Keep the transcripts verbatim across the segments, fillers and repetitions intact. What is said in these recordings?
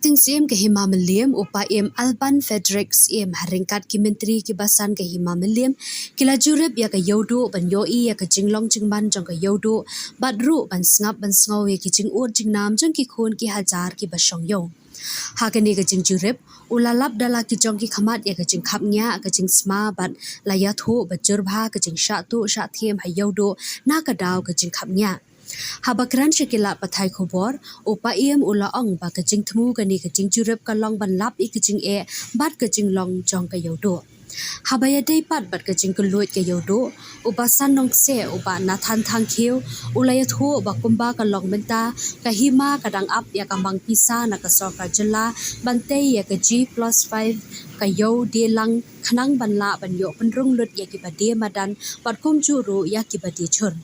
Acting Syiem ka Hima Mylliem, u Paiem Alban Frederick Syiem, ha ryngkat ki myntri kiba san ka Hima Mylliem, ki la jurip ïa ka Ïewduh ban ïohi ïa ka jinglong jingman jong ka Ïewduh, bad ruh ban sngap ban sngew ïa ki jingud jingnam jong ki khun ki hajar kiba shong ïew. Ha kane ka jingjurip, u la lap da la ki jong ki khmat ïa ka jingkhapngiah, ka jingsma bad la ïathuh ba jur bha ka jingshah tuh shah thiem ha Ïewduh na ka daw ka jingkhapngiah. Haba kren sha ki lad pathai khubor, u Paiem u la ong ba ka jingthmu kane ka jingjurip ka long ban lap ïa ka jingeh bad ka jinglong jong ka Ïewduh. Haba ïadei pat bad ka jingkylluid ka Ïewduh, u Basan Nongkseh, u Bah Nathan Thangkhiew, u la ïathuh ba kumba ka long mynta, ka Hima ka dang ap ïa ka mang pisa na ka sorkar jylla ban tei ïa ka G plus five ka Ïew Dielang khnang ban lah ban ïoh pynrung lut ïa kiba die madan bad kumjuh ruh ïa kiba die jhur.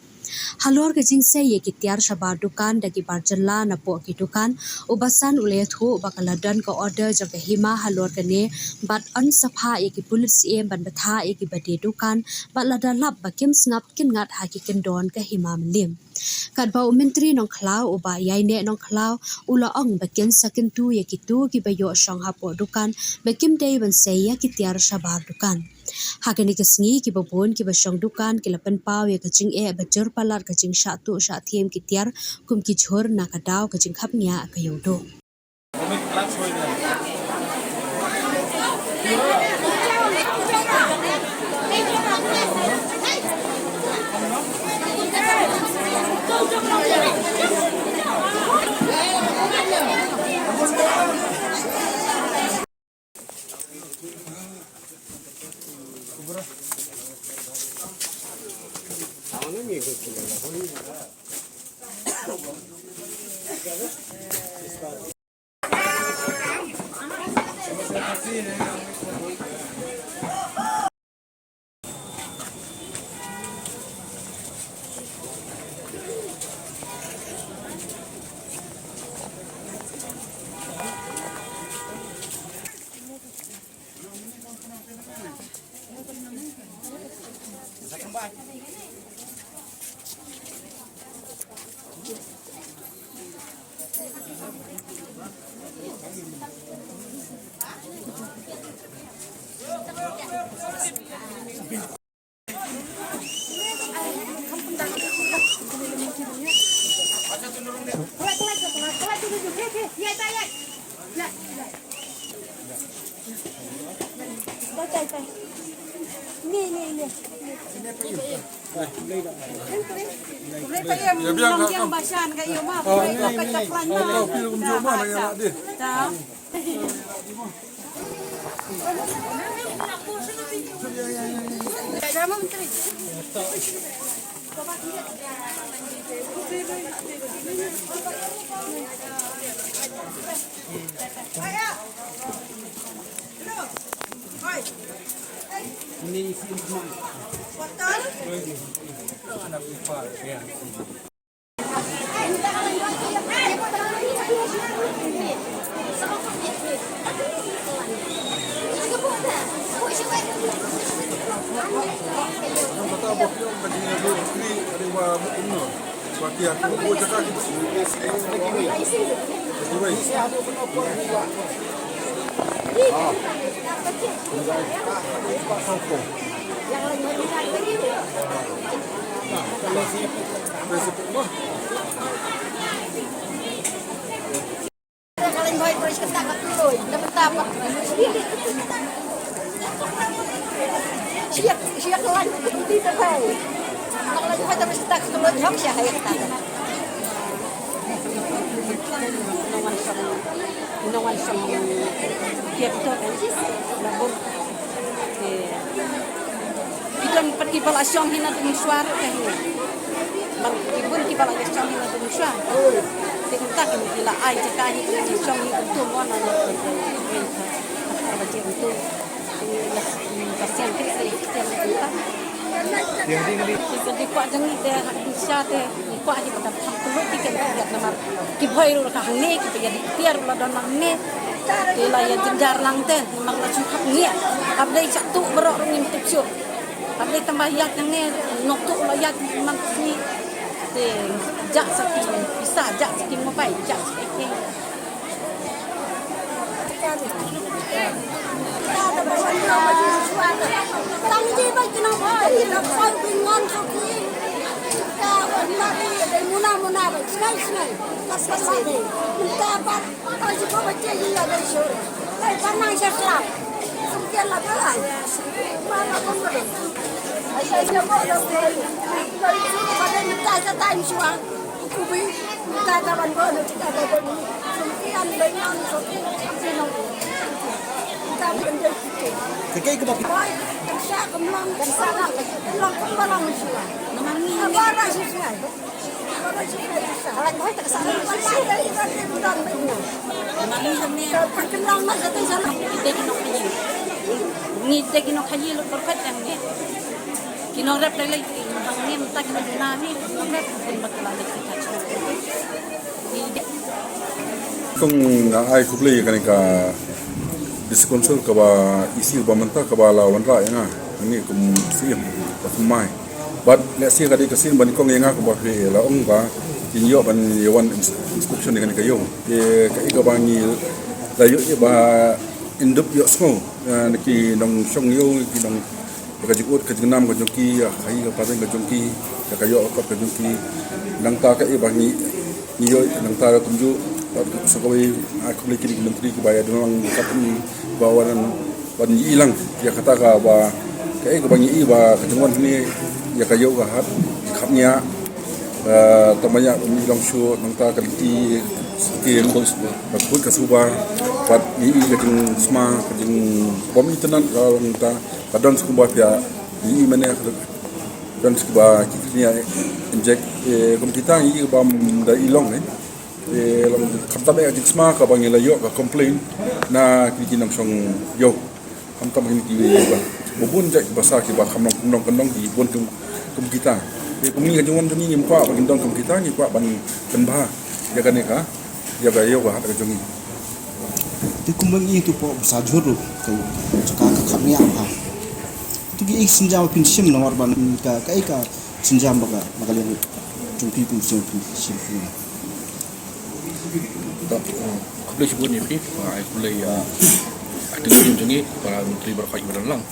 Halor ka jingsei ïa ki tiar shabar dukan da ki bar jylla napoh ki dukan, u Basan u la ïathuh ba ka la don ka order jong ka Hima halor kane bad yn sa phah ïa ki pulit syiem ban bthah ïa kiba die dukan bad lada lap ba kim sngap kin ngat ha ki kyndon ka Hima Mylliem. Katba u Myntri Nongkhlaw u Bah Ïaineh Nongkhlaw u la ong ba kin sa kyntu ïa kito kiba ïoh shong hapoh dukan ba kim dei ban sei ïa ki tiar shabar dukan. Ha kane ka sngi kiba bun kiba shong dukan ki la pynpaw ïa ka jingeh ba jur palat ka jingshah tuh shah thiem ki tiar kum ki jhur na ka daw ka jingkhapngiah ka Ïewduh. Ki don pat kiba la shong hi na dum shuar ka hi. Bad ki bun kiba la shong hi na dum shuar. Te kumta ki la ai jaka hi ki shong hi kumtu mo na na. Ba je kumtu. Ki la pasian ki la ki kumta. Ki la kwah jong ngi te ha ki sha te. Kwah hi ba kan tham kloi ki ken ki ïat namar ki bhoi ruh ka hangne ki ba ïa di tiar ruh la don hangne. Te la ïa jynjar lang te namar la shu khapngiah. Hap dei shah tuh baroh ruh ngim tip shuh. Hap dei tang ba ïa hangne nok tuh la ïa man sngi. Te jah sa ki pisa, jah sa ki mobile, jah sa ki. Ngi te ki nongkhaïi lut byrkhat ïa ngi. Ki nongrep lei lei ki hangne mynta ki nongduna hi, ki nongrep ki bakla lei ki touch. Ngi te Kong, nga ai khublei ïa kane ka District Council kaba isi ba mynta kaba la wanrah ïa nga hangne kum siem ba kum mai. Bad lehse ka dei ka sien ba nyngkong ïa nga kaba phi la ong ba kin ïoh ban ïa wan ins- inspection ïa kane ka ïew. Te kaei kaba ngi la ïoh ïa ba in dup ïohsngew, eh, na ki nongshong ïew, ki nong, ïa ka jingud ka jingnam ka jong ki, ïa ka khaïi ka pateng ka jong ki, ïa ka ïoh ka kot ka jong ki. Nangta kaei ba ngi, ngi ïoh nangta kumjuh, bad sa kawei, ah, khublei kine ki myntri kiba ïa dang lang kat ni ba wan ban ïohi lang ïa kata kaba kaei kaba ngi ïohi ba ka jingwan hangne ïa ka ïew ka hat khapngiah. Eh, tang ba ïa ngi long shuh nangta ka lynti ki khuid ka suba bad ngi ïohi ka jingsma ka jingbym itynnad ka long ta ka don skumba phi ïa ngi ïohi mane ka don skumba ki khapngiah injek, eh, kum kita ngi ïohi ba ym da i long eh. Eh, long khamtam eh ka jingsma kaba ngi la ïoh ka complain na ki ki nongshong ïew. Khamtam kine kiba bun jait ba sa kiba kham long kham long kham long ki bun kum kum kita. Te kum ngi ka jingwan jong ngi ngim kwah ba kin don kum kita, ngi kwah ban pynbha ïa kane ka ïa ka ïew ka hat ka jong ngi. Te kum ngi tu pok ba sa jhur ruh ka jaka ka kham ïa ha. Tu ki ik sinjam phin shim namar ban ka ka ik ka sinjam ba ka ba ka liang jong ki kum shim phin shim. Khublei shibun ïa phi, ah, ai khublei ïa, ah, acting team jong ngi, para menteri baroh kiba don lang.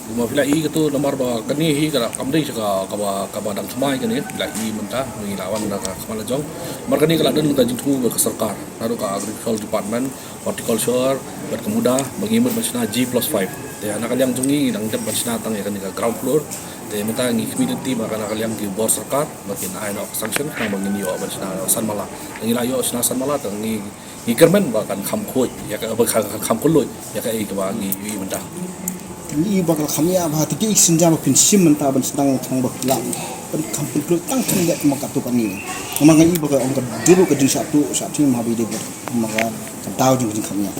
Kumba phi la i katu namar ba kane hi ka kam dei sha ka kaba kaba dang thymmai kane, phi la i mynta ngi la wan da ka khmat la jong. Namar kane ka la don ka jingthmu bad ka sorkar, naduh ka agricultural department, horticulture, bad ka MUDA, ba ngi mut ban shna G plus five. Te na ka liang jong ngi ngi dang dep ban shna tang ïa kane ka ground floor. Te mynta ngi khmih lynti ba ka na ka liang ki bor sorkar ba kin ai noh sanction khnang ba ngin ïoh ban shna san mala. Te ngi la ïoh shna san mala te ngi ngi kyrmen ba kan kham khuid ïa ka ba kan kham khuid ïa kaei kaba ngi ïohi mynta. Ngi i ba ka kham ïa ba ha te ki ik sinjam ba phin shim mynta ban sdang tang ba phi lah ban kham pynkhuid tang tang ïa ma ka tu ka ni. Namar ngi i ba ka ong ka duru ka jingshah tu shah ti ma ha ba i dei ba ma ka daw jong ka jingkham ïa.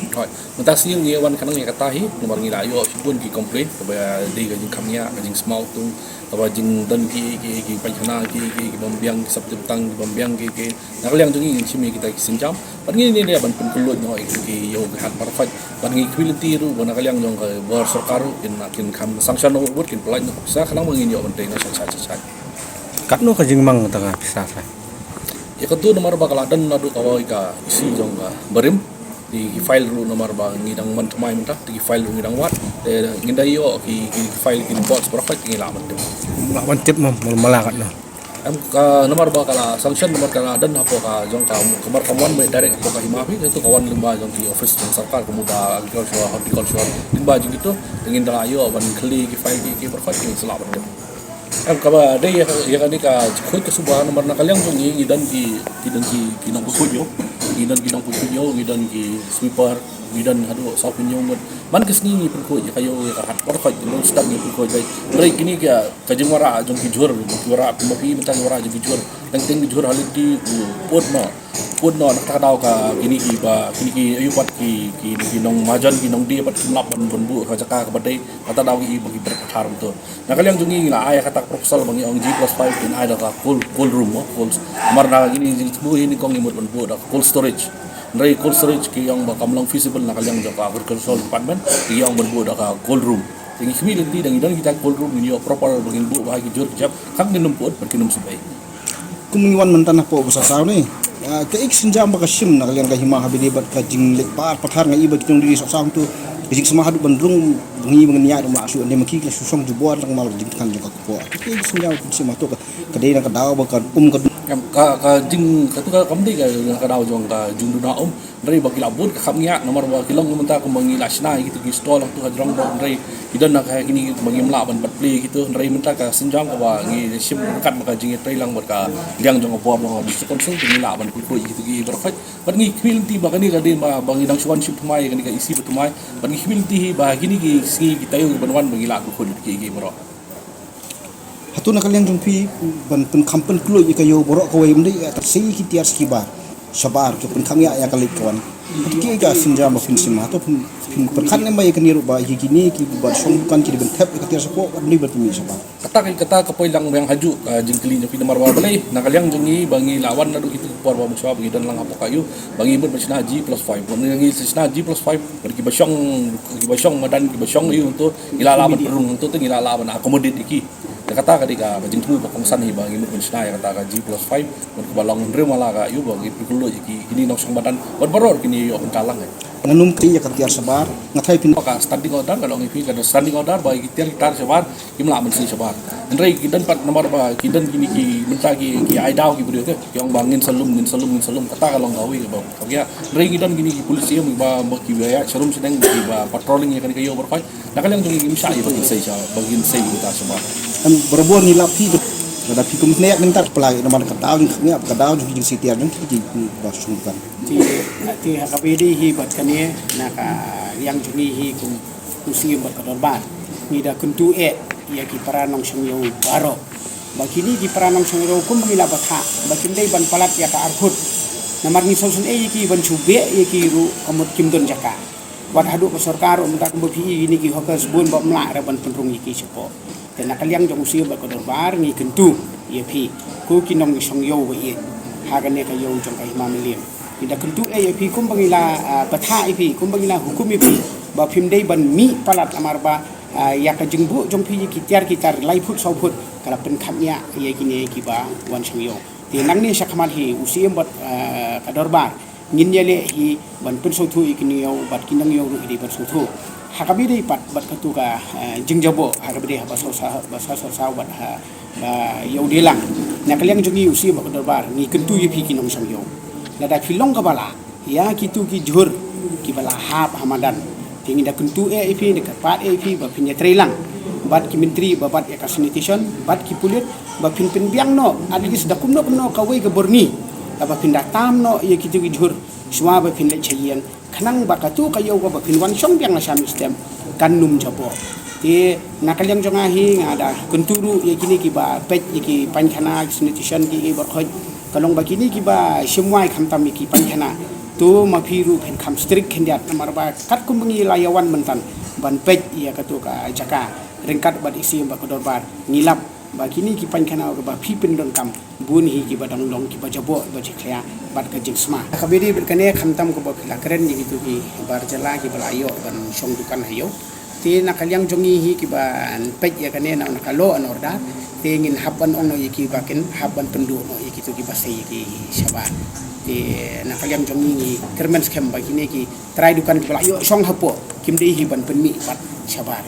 Mynta sngi ngi wan khnang ïa kata hi, namar ngi la ïoh shibun ki complain, kaba dei ka jingkham ïa, ka jingsmaw tung, kaba jingdon ki, ki, ki paikana, ki, ki, ki bym biang, ki sap tip tang, ki bym biang, ki, ki. Na ka liang jong ngi ngin shim ïa kita ki sienjam. Bad ngi ngin ïa ban pynkhuid noh ïa ki ïew ki hat baroh khoit. Bad ngi khmih lynti ruh, ba na ka liang jong ka bor sorkar ruh, kin, kin kham sanction noh, kin pynlait noh pisa, khnang ba ngin ïoh ban trei noh sha, sha, sha, sha. Katno ka jingmang kata ka pisa ka? Ïa katu namar ba ka la don naduh kawei ka isi jong ka barim. Te ki file ruh namar ba ngi dang man thymmai mynta, te ki file ruh ngi dang wad. Te ngin da ïoh ki, ki file ki reports baroh ki ngi lah ban tip. Lah ban tip mo, mul mala katno. Em ka namar ba ka la sanction namar ka la don hapoh ka jong ka, namar ka wan direct hapoh ka hima phi, te ka wan lyngba jong ki office jong sorkar ka MUDA, agriculture, horticulture, lyngba jong kitu, te ngin da la ïoh ban khyllie ki file ki, ki baroh ki ngi sa lah ban tip. Em kaba dei ïa, ïa kane ka khuid ka suba namar na ka liang jong ngi ngi don ki, ki don ki, ki nongpynkhuid ïew, ngi don ki nongpynkhuid ïew, ngi don ki sweeper, ngi don haduh saw phew ngut. Man ka sngi ngi pynkhuid ïa ka ïew ïa ka hat baroh khoit ngi don stad ngi pynkhuid bai. Hynrei kine ki ka jingwanrah jong ki jhur, ki wanrah kumba phi mynta ki wanrah jong ki jhur. Teng teng ki jhur ha lynti u pud noh. Pud noh na kata ka daw ka kine kiba kine ki ayu pat ki, ki, ki nongmajan ki nongdie pat kim lah ban, ban buh ka jaka kaba dei. Kata ka daw ki ba ki bret pathar mynta. Na ka liang jong ngi ngi la ai kata ka proposal ba ngi ong G plus five kin ai da ka cold, cold room mo, cold. Namar na kine jingthmu hi nyngkong ngi mut ban buh da ka cold storage. Hynrei cold storage ki ong ba kam long feasible na ka liang jong ka agricultural department, ki ong ban buh da ka cold room. Te ngi khmih lynti da ngi don kita cold room ngin ïoh proper ba ngin buh ba ha ki jhur ki jep, kham ngin ym pud, ba kin ym suk ei. Kum ngi wan mynta na poh ba sa saw ni. Ah, ka ik synjam ba ka shim na ka liang ka hima ha bidi bad ka jingleit par pathar nga i ba ki nongdie sohsang tu ka jingsma haduh ban rung ngi ba ngi ïa dum la shu ne ma ki ka shu shong jubor tang mal ka jingtkan jong ka kpo. Ka ik synjam ka shim ha tu ka dei na ka daw ba ka um ka ka ka jing ka tu ka kam dei ka ka daw jong ka jingduna um. Hynrei ba ki la bud ka kham ngiah namar ba ki long mynta kumba ngi la shna ïa kitu ki stall hangtu ha jrong ba hynrei ki don na ka kini ba ngim lah ban pat plie ïa kitu. Hynrei mynta ka synjam kaba ngi shim ryngkat bad ka jingïatreilang bad ka liang jong ka bor jong ka district council ngi lah ban pynkhruh ïa kitu ki baroh khoit. Bad ngi khmih lynti ba kane ka dei ba ba ngi dang shu wan shim thymmai kane ka E C ba thymmai. Bad ngi khmih lynti hi ba kini ki sngi ki taïew ban wan ba ngi lah pynkhruh ïa ki baroh. Hato na ka liang jong phi ban pynkham pynkloi ïa ka ïew baroh kawei ym dei ïa ta sei ki tiar sa ki bar shabar ki pynkham ïa ïa ka leit ka wan. Hato ki ka synjam ba phin shim hato phin phin pyrkhat ne ba ïa kane ruh ba ïa kine ki ba shong dukan ki dei ban thep ïa ka tiar shapoh ym dei ban pynmih shabar. Kata ka kata ka poi lang biang hajuh ka jingkylli jong phi namar ba balei na ka liang jong ngi ba ngi la wan naduh kitu ki por ba mynshuwa ba ngi don lang hapoh ka ïew ba ngi mut ban shna G plus five. Ba ngi shna G plus five ba ki ba shong ki ba shong madan ki ba shong ïew tu ngi la lah ban pynrung tu ngi la lah ban accommodate ïa ki. Te kata ka dei ka ba jingthmu ba kongsan hi ba ngi mut ban shna ïa kata ka G plus five ban kaba long hynriew mala ka ïew ba ngi pynkuloi ïa ki kini nongshong madan ban baroh kini ïoh ban kalang. Nanum kti ïa ka tiar shabar nga thai phin ka standing order ka long ïa phi ka standing order ba ki tiar ki tar shabar kim lah ban sei shabar. Hynrei ki don pat namar ba ki don kini ki mynta ki ki ai daw ki briew te ki ong ba ngin sa lum ngin sa lum ngin sa lum kata ka long kawei ka ba ka hynrei ki don kini ki police ba ba ki ba ïa sharum sdang ki ba patrolling ïa kane ka ïew baroh khoit. Na ka liang jong ngi ngim shah ïa ba ngin sei sha ba ngin sei ïa uta shabar. Em barabor ngi lap phi lada phi kum ne mynta pla namar ka daw jong ngi ka daw jong ngi jong sei tiar jong ngi ba shong kan. Te te ha kaba ïadei hi bad kane na ka liang jong ngi hi kum u siem bad ka dorbar ngi da kyntu eh ïa ki para nongshong ïew baroh. Ba kini ki para nongshong ïew kum ba ngi la bthah ba kim dei ban palat ïa ka arhut. Namar ngi sngewsih eh ïa ki ban shu beh ïa ki ruh ka mut kim don jaka. Wat haduh ka sorkar ruh mynta kumba phi i kini ki hawkers bun ba ym lah re ban pynrung ïa ki shapoh. Te na ka liang jong u siem bad ka dorbar ngi kyntu ïa phi ko ki nongshong ïew ba ïeit ha kane ka ïew jong ka Hima Mylliem. Ngi da kyntu eh ïa phi kumba ngi la ah, bthah ïa phi kumba ngi la hukum ïa phi ba phim dei ban mih palat namar ba ah, ïa ka jingbuh jong phi ïa ki tiar ki tar lai phut saw phut ka la pynkham ïa ïa kine kiba wan shong ïew. Te nangne shakhmat hi u siem bad ah, ka dorbar ngin ïaleh hi ban pynsngewthuh ïa ki nongïew bad ki nongïew ruh ki dei ban sngewthuh. Ha kaba ïadei pat bad katu ka eh, jingjaboh ha kaba ïadei ha ba saw sa ba saw saw saw bad ha ba ïew dei lang. Na ka liang jong ngi u siem bad ka dorbar ngi kyntu ïa phi ki nongshong ïew. Lada phi long kaba lah ïa kitu ki jhur kiba la hap ha madan. Te ngi da kyntu eh ïa phi da kyrpad eh ïa phi ba phin ïatreilang bad ki myntri ba bat ïa ka sanitation bad ki pulit ba phin pynbiang noh at least da kumno kumno kawei ka bor ngi kaba phin da tam noh ïa kitu ki jhur shuwa ba phin leit sha ïing khnang ba katu ka ïew kaba phin wan shong biang la sha Mynstem kan ym jaboh. Te na ka liang jong nga hi nga da kyntu ruh ïa kine kiba peit ïa ki painkhana ki sanitation ki ei baroh khoit ka long ba kine kiba shim wai khamtam ïa ki painkhana. To ma phi ruh phin kham strict khyndiat namar ba katkum ba ngi la ïa wan mynta ban peit ïa katu ka jaka ryngkat bad i siem bad ka dorbar ngi lap ba kine ki painkhana kaba phi pyndonkam bun hi kiba dang long kiba jaboh ba jakhlia bad ka jingsma. Kaba ïadei bad kane khamtam kaba phi la kren ïa kitu ki bar jylla kiba la ïoh ban shong dukan ha ïew. Te na ka liang jong ngi hi kiba peit ïa kane na ka law and order. Te ngin hap ban ong noh ïa ki ba kin hap ban pynduh noh ïa kitu kiba sei ïa ki shabar. Te na ka liang jong ngi ngi kyrmen skhem ba kine ki trai dukan kiba la ïoh shong hapoh kim dei hi ban pynmih pat shabar.